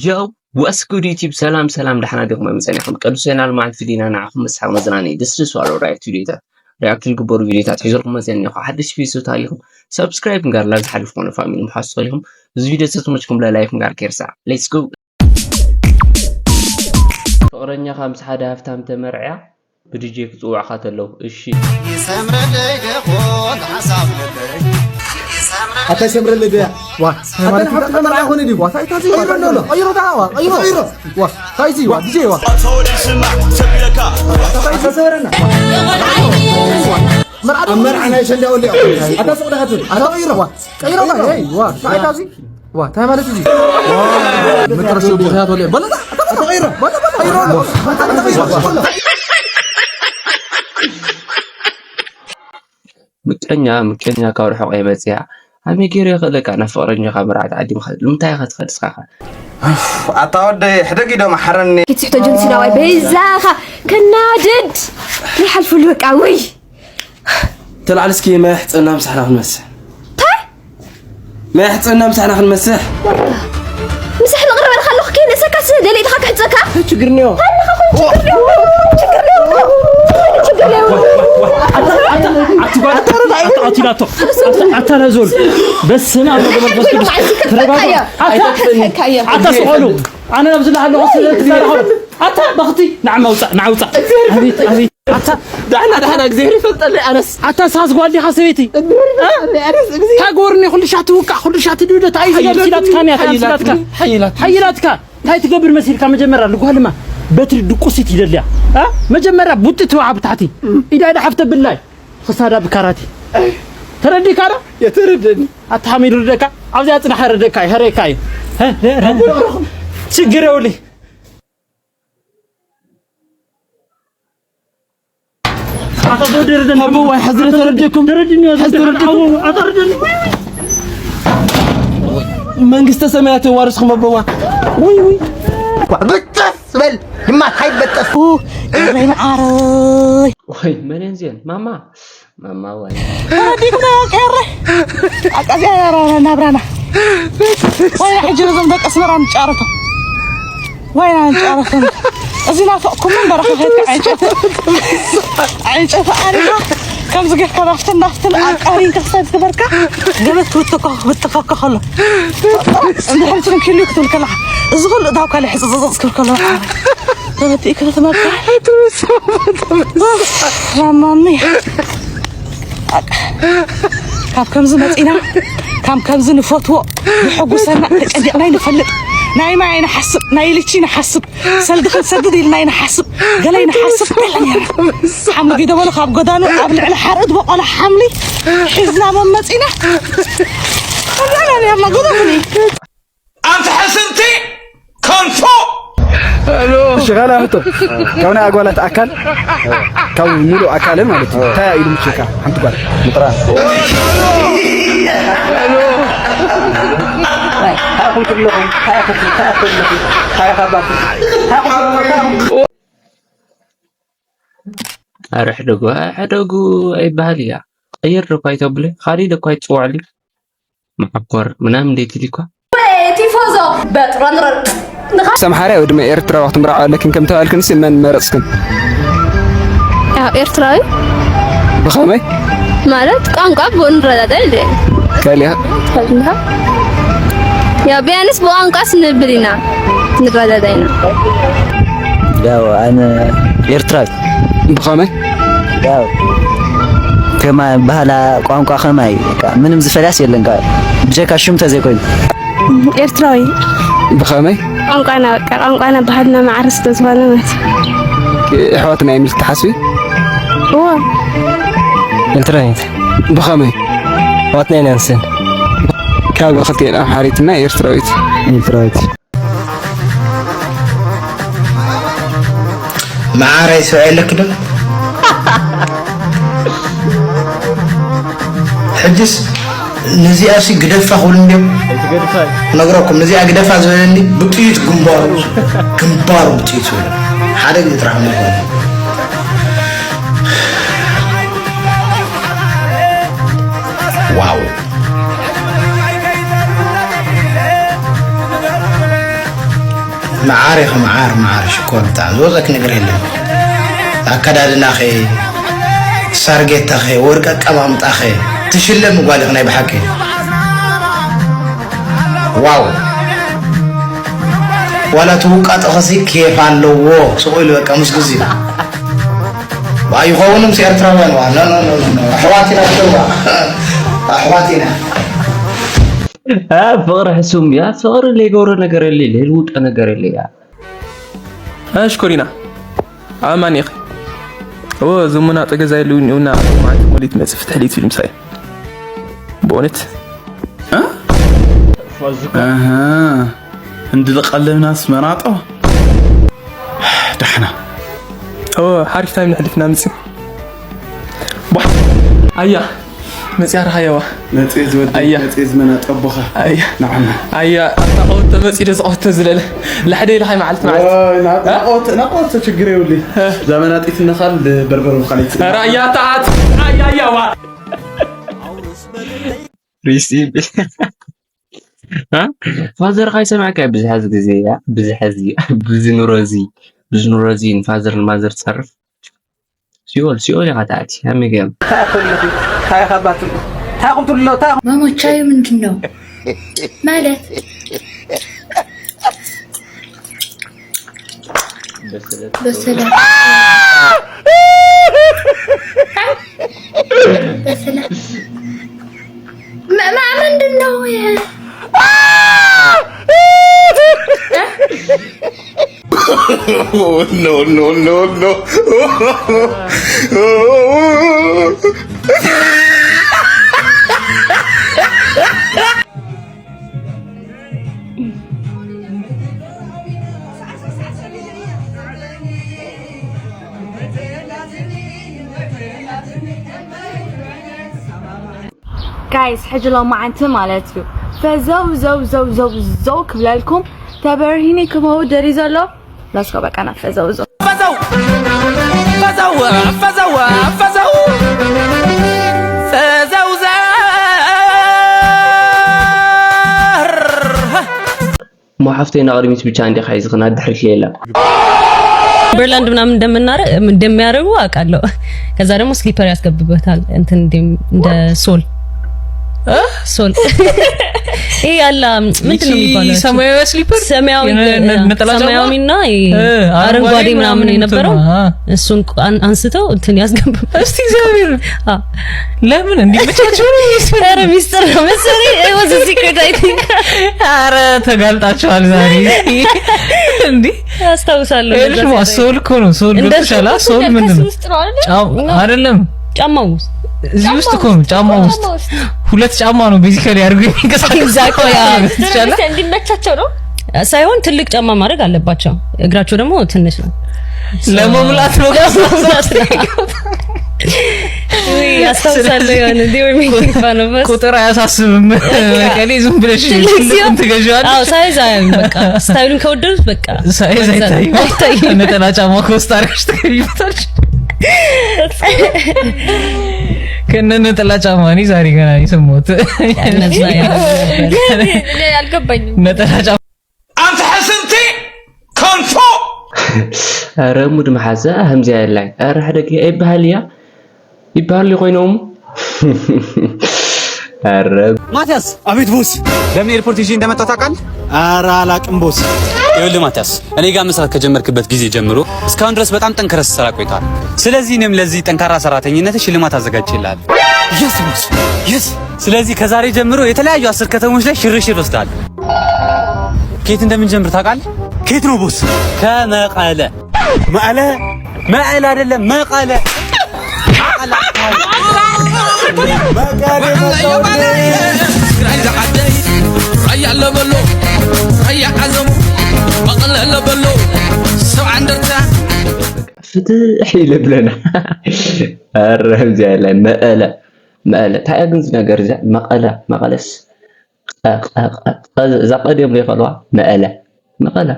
Yo, what's good YouTube? ሰላም ሰላም፣ ደሓና ዲኹም? መጸኒኹም ቅዱስ ቻናል ማለት ቪዲዮና ንዓኹም መስሓቕ መዝናኒ ደስ ደስ ባሉ ሪያክት ቪዲዮታት፣ ሪያክት ዝግበሩ ቪዲዮታት ሒዘልኩም መጸኒኹ። ሓድሽ ቪዲዮ ተታሊኹም ሰብስክራይብ ጋር ላይክ ሓሊፍኩም ፋሚሊ ምሓሱ ተሊኹም። እዚ ቪዲዮ ተተመችኩም ላይክ ጋር ከይርሳዕ። Let's go። ፍቕረኛኻ ምስ ሓደ ሃፍታም ተመርዕያ ብዲጄ ክጽውዕኻ ተለው። እሺ። ይሰምረለይ ደኾን ሓሳብ ለለይ። ኣታ ይሰምረለይ ደያ። ዋ፣ ኣታ ሃይማኖት ንሓፍትኻ መርዓ ኮነ ድዩ? ዋ፣ እንታይ ታዚ? ቀይሮ ኣሎ፣ ኣሎ። ቀይሮ ታ፣ ዋ፣ ቀይሮ። ቀይሮ። ዋ፣ እንታይ እዚ? ዋ፣ ዲጄ ዋ። ኣታ ሰበረና። መርዓ ኣብ መርዓ ናይ ሸንዳ ወልያ። ኣታ ሱቕ ዳኻ ትብል። ኣታ ቀይሮ። ዋ፣ ቀይሮ ዋ፣ ሄይ፣ ዋ፣ እንታይ ታዚ? ዋ፣ እንታይ ማለት እዚ? ዋ፣ ምክር ሹ ብኽያት ወለ። በለታ፣ ተቐይረ። በለ፣ በለ፣ ተቐይረ። ምቀኛ፣ ምቀኛ ካብ ርሑቕ የመጽያ። ኣመይ ገይሩ የኽእለካ ናብ ፍቕረኛኻ መርዓ ተዓዲምካ? ንምንታይ ኢኻ ትኸድ እስኻ? ኣታ ወደይ፣ ሕደግ ኢዶ መሓረኒ። ኪትሕቶ ጆንሲናዋይ በይዛኻ ከናድድ ይሓልፍሉ በቃ፣ ውይ። ተላዕሊ እስኪ ማይ ሕጸና ምሳሕና ክንመስሕ። እንታይ? ማይ ሕጸና ምሳሕና ክንመስሕ። ምሳሕ ንቕርበልካ ኣለኹ፣ ከይነሰካስ ደሊእልካ ክሕጸካ። እንታይ ችግር እኒኦ? ኣለኻ ኹን ችግር እኒኦ፣ ችግር እኒኦ። ችግር እኒኦ። ኣታ፣ ኣታ፣ ኣቲ ጓል፣ ኣታ፣ ኣታ፣ ኣታ፣ ኣታ፣ ኣታ፣ ኣታ፣ ነዞል። በስመ ኣብ ወወልድ ወመንፈስ ቅዱስ። ተረጋጉ። ኣታ፣ ኣታ፣ ስቐሉ። ኣነ ኣብዚ ኣለኹ፣ ስለ ትዛረቡ። ኣታ፣ በኽቲ፣ ንዓማ ውጻእ፣ ንዓ ውጻእ። ኣቤት፣ ኣቤት። ኣታ፣ ዳሕና፣ ዳሕና፣ እግዚኣብሔር ይፈልጠለይ፣ ኣነስ። ኣታ፣ ሳስ ጓል ዲኻ ሰበይቲ? እግዚኣብሔር ይፈልጠለይ፣ ኣነስ፣ እግዚኣብሔር። ታጎርኒ፣ ኩሉ ሻት ውቃዕ፣ ኩሉ ሻት ድውደ፣ ታይ ዝገብር ሓይላትካ፣ ኢላትካ፣ ሓይላትካ፣ ሓይላትካ። ሓይላትካ። ታይ ትገብር መሲልካ? መጀመርያ፣ ልጓልማ በትሪ ድቁሲት ይደልያ። ኣ? መጀመርያ፣ ቡጢ ትወዓ ብታሕቲ። ኢዳ፣ ኢዳ ሓፍተ ብላይ። ክሳዳ ብካራቲ። ተረዲካ ዶ? የተረደኒ። ኣታ ሓሚድ ርደካ፣ ኣብዚኣ ጽናሕ ረደካ፣ ይኸረካ እዩ። ሀ፣ ሀ፣ ሀ። ችግር የውልኝ። ኣታ ተወደረደን። ኣቦ፣ ዋይ፣ ሕዚ ተረደኩም። ተረድኒ፣ ሕዚ ተረደኩም። ኣዎ፣ ኣታ ረደኒ። መንግስተ ሰማያት የዋርስኩም ኣቦዋ። ውይ፣ ውይ። ብጥስ በል፣ ድማ ካይበጠስ። ኡ፣ እረይ መዓረይ። ወይ፣ መን እየን እዚአን? ማማ፣ ማማ፣ ወይ። ተረዲኩም ዶ፣ ቀረ? ኣቃዚያ ናብራና። ወይ፣ ሕጂ ነዞም ደቂ ኣስመራ ንጫረቶም። ዋይና ንጫረቶም። እዚ ናፈቕኩም እምበር፣ ከይድካ ዕንጨይቲ፣ ዕንጨይቲ ኣሪኻ፣ ከምዚ ጌርካ ናፍትን ናፍትን ኣቃሪንካ ክሳብ ዝገበርካ፣ ገለ ትውትኮ፣ ክትውትኸካ ከሎ። እንድሕር ትንኪሉ ክትብል ከለኻ፣ እዚ ኩሉ እዳውካ ልሕጽጽጽ ክብል ከሎ፣ ተበቲእካ ክትመርካ። ማማሚ። ካብ ከምዚ መፂና፣ ካብ ከምዚ ንፈትዎ፣ ዝሕጉሰና ተጨኒቕና ይንፈልጥ። ናይ ማይ ኣይንሓስብ፣ ናይ ልቺ ንሓስብ፣ ሰልዲ ክንሰድድ ኢልና ይንሓስብ፣ ገለ ይንሓስብ። ገለ ነይርና። ሓምሊ ጊደበሉ ካብ ጎዳኑ ኣብ ልዕሊ ሓርኢ ዝበቆለ ሓምሊ ሒዝና መመፂና። ከምዚና ነርና፣ ጎደፉኒ። ኣንተ ሕስምቲ ከንፎ። እሺ፣ ካልእ ሕቶ። ካብ ናይ ኣጓላት ኣካል፣ ካብ ሙሉእ ኣካለን ማለት እዩ፣ እንታይ ኢሉ ምችካ? ሓንቲ ጓል። ምጥራን። ኣረ ሕደጉ፣ ሕደጉ ኣይበሃል እያ። ቀይር እኳ ኣይተብለ፣ ካሊድ እኳ ኣይትጽውዕሊ። መዓኮር ምናምን እንዴት ይልኳ? ወይ ቲፎዞ በጥረንረር። ንኻ- ኣምሓራይ ወይ ድማ ኤርትራዊ ክትምርዓው ኣለክን ከም ተባልክንሲ መን መረጽክን? ያው ኤርትራዊ። ብኸመይ? ማለት ቋንቋ ብኡ ንረዳዳእ እንዴ? ከሊኣ? ከሊኣ? ያው ቢያንስ ብቋንቋስ ንብል ኢና፣ ንረዳዳእ ኢና። ያው ኣነ ኤርትራዊ። ብኸመይ? ያው ከማይ ባህላ ቋንቋ ከማይ በቃ ምንም ዝፈልያስ የለን፣ ካብ ብጀካ ሽም ተዘይኮይኑ። ኤርትራዊ። ብኸመይ? ቋንቋና በቃ ቋንቋና ባህልና ማዕረ ስለ ዝኾነ ማለት እዩ። ኣሕዋትና እዮም ኢልክ ትሓስቢ? እዎ። ኤርትራዊት። ብኸመይ? ኣሕዋትና ኢና ንስን። ካብ ክልቲኤን ኣምሓሪትና ኤርትራዊት። ኤርትራዊት። መዓረይ ስምዒ ኣለኪ ዶ? ሕጅስ ነዚኣሲ ግደፋ ክብሉ እንድዮም። ነግረኩም፣ ነዚኣ ግደፋ ዝበለኒ ብጥይት ግንባሩ፣ ግንባሩ ብጥይት ዝበለ ሓደ ግዜ ጥራሕ ምኾነ። ዋው። መዓር ኢኺ፣ መዓር፣ መዓር፣ ሽኮር ብጣዕሚ ዝወፀኪ ነገር የለን። ኣከዳድናኺ፣ ሳርጌታኺ፣ ወርቂ ኣቀማምጣኺ፣ ትሽለሚ ጓል ኢኺ ናይ ብሓቂ። ዋው! ዋላ እቲ ውቃጦኺሲ ኬፍ ኣለዎ፣ ስቕ ኢሉ በቃ ምስ ግዜኡ። ኣይኸውን ምስ ኤርትራውያን ዋ፣ ኖ፣ ኖ፣ ኖ፣ ኖ፣ ኖ፣ ኣሕዋት ኢና፣ ኣሕዋት ኢና። ኣሕዋት ኢና። አ፣ ፍቕሪ ሕሱም እያ። ፍቕሪ ለይገብሮ ነገር የለ፣ ለይልውጦ ነገር የለ እያ። እሺ ኮሪና፣ ኣማን ኢኺ? እወ፣ እዚ ሙናጦ ገዛ የለውን ይውና፣ ማለት ሞሊት መጽ ፍትሕ ሊት ፊልም ሳይ። በእውነት? እ? ኣሃ፣ እንድልቀለብናስ መናጦ? ዳሕና። እወ፣ ሓሪፍ ታይም ነሕልፍና ምጽ። ቧሕ። ኣያ፣ መጽያ ረሃየዋ። መጽየ ዝወደይ፣ ኣያ። መጽየ ዝመና ጠቦኻ። ኣያ። ንዓና። ኣያ፣ ኣብታ ቀወቶ መጽዩ ዶ ዝቐወቶ ዝለለ። ላሕደይ ኢልኻ መዓልቲ መዓልቲ። ዋይ፣ ና-፣ እ? ናቐወቶ፣ ናቐወቶ ችግር የብሉይ። እ? እዛ መናጢት ነኻል በርበረ ብኻሊት። ኧረ ኣያ፣ ተዓት። ኣያ፣ ኣያ፣ ዋ። ሪስ ይብል። እ? ፋዘር ካይሰማዕካ ብዙሕ ግዜ እያ፣ ብዙሕ እዚ፣ ብዙ ኑሮ እዚ፣ ብዙ ኑሮ እዚ ንፋዘር ንማዘር ትጸርፍ። ሲኦል፣ ሲኦል ኢኻ ትኣቲ፣ ኣሜገም። እንታይ ኢኹም ትብሉ? እንታይ ኢኹም ትብሉ? እንታይ ኢኹም? ማሞቻዩ ምንድን ነው? ማለት? በሰለ። በሰለ። ማ-፣ ማ-፣ ምንድን ነው ይሄ? ኖ፣ ኖ፣ ኖ፣ ኖ። ጋይስ፣ ሕጂ ሎማዓንቲ ማለት እዩ ፈዘው ዘው ዘው ዘው ዘው ክብለልኩም ተበርሂኒ ክመው ደሪ ዘሎ። ላስኮ በቃ ናብ ፈዘው ዘው። ፈዘው፣ ፈዘው፣ ፈዘው፣ ፈዘው፣ ፈዘው ዘር። እሞ ሓፍተይ ንቕድሚት ብቻ እንዲኻ ሒዝኽና፣ ድሕሪት ሌላ። በርላንድ ምናምን እንደምናረ-፣ እንደሚያደርጉ አውቃለሁ። ከዛ ደግሞ ስሊፐር ያስገቡበታል፣ እንትን እንደ፣ እንደ ሶል። እ? ሶል። ይሄ ያለ ምንድን ነው ይቺ የሚባለው? ሰማያዊ ስሊፐር? ሰማያዊ፣ የነ-፣ ነ-፣ ነጠላ ጫማ? ሰማያዊና ይሄ እ፣ አረንጓዴ አረንጓዴ ምናምን ምናምን የነበረው እንትን ነው። አ። እሱን አን-፣ አንስተው እንትን ያስገቡበት። እስቲ እግዚአብሔር። አ። ለምን እንዲመቻቸው ነው? ኧረ ሚስጥር ነው መሰለኝ። It was a secret, I think. ኧረ ተጋልጣችኋል ዛሬ። እንዴ? አስታውሳለሁ ይኸውልሽ እንደዛ ማ፣ ሲያደርግ። ሶል እኮ ነው። ሶል እንደ ገብቶሻል? አ? ሶል ሶል እኮ ምንድን ከሱ ነው? ውስጥ ነው አይደለ? ጫም-፣ ነው። አይደለም። ጫማ ውስጥ። እዚህ ውስጥ ጫማ እኮ ነው። ውስጥ፣ ጫማ ጫማ ውስጥ። ውስጥ። ሁለት ጫማ ነው basically አድርጎ የሚንቀሳቀስ። Exactly, yeah. ገብቶሻል? እንዲመቻቸው ነው። ሳይሆን ትልቅ ጫማ ማድረግ አለባቸው። እግራቸው ደግሞ ትንሽ ነው። ለመሙላት ነው። ለመሙላት ነው። ውይ፣ አስታውሳለሁ የሆነ they were making fun of us። ቁጥር አያሳስብም። በቃ። ከኔ ዝም ብለሽ ትልቅ ትልቁን ሲሆን፣ ትገዢዋለሽ። አዎ፣ ሳይዝ አያይም በቃ። ስታይሉን ከወደዱት በቃ። ሳይዝ መግዛት አይታይም። አይታይም። ነጠላ ጫማ ከውስጥ አድርገሽ ትገቢበታለሽ። ከነ ነጠላ ጫማ እኔ ዛሬ ገና ነው የሰማሁት። እነዛ ያ-፣ እኔ አልገባኝም። ነጠላ ጫማ አንተ ሕስንቲ ከንፎ። ኧረ ሙድ መሓዛ፣ ከምዚኣ የላን። ኧረ ሕደግ እያ ይበሃል እያ። ይበሃሉ ኮይኖም። ኧረ ማቲያስ! አቤት ቦስ! ለምን ኤርፖርት ይዤ እንደመጣሁ ታውቃለህ? ኧረ አላቅም ቦስ። ይኸውልህ ማቲያስ፣ እኔ ጋር መስራት ከጀመርክበት ጊዜ ጀምሮ እስካሁን ድረስ በጣም ጠንክረህ ስትሰራ ቆይተሃል። ስለዚህ እኔም ለዚህ ጠንካራ ሰራተኝነት ሽልማት አዘጋጅቼልሃለሁ። Yes ቦስ! Yes! ስለዚህ ከዛሬ ጀምሮ የተለያዩ አስር ከተሞች ላይ ሽርሽር ወስዳለሁ። ከየት እንደምንጀምር ታውቃለህ? ከየት ነው ቦስ? ከመቀለ። መቀለ? መቀለ አይደለም፣ መቀለ። መቀለ አካባቢ። መቀለ መጣሁ። ራያ ዓደይ፣ ራያ ኣለበሎ፣ ራያ ዓዘሙ፣ መቐለ ኣለበሎ፣ ሰብዓ እንደርታ። ፍትሕ ይለብለና። ኧረ እዚኣ የለን፣ መቐለ፣ መቐለ። እንታይ እያ ግን እዚ ነገር እዚኣ? መቐለ፣ መቐለስ? ቀ-፣ ቀ-፣ ቀ-፣ ቀ-፣ እዛ ቀ ድዮም ዘይኸልዋ? መቐለ፣ መቐለ።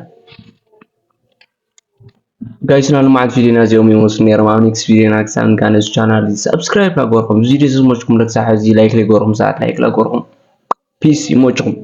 ጋይስ፣ ናይ ሎማዓንቲ ቪድዮና እዚኦም ይመስሉ ነይሮም። ኣብ ኔክስት ቪድዮና ክሳብ ንገናኝ ነዚ ቻናል እዚ ሳብስክራይብ ላገበርኩም፣ እዚ ቪድዮ እዚ ዝመችኩም ለክሳብ ሕዚ ላይክ ላገበርኩም፣ ሰዓት ላይክ ላገበርኩም። ፒስ፣ ይመችኩም።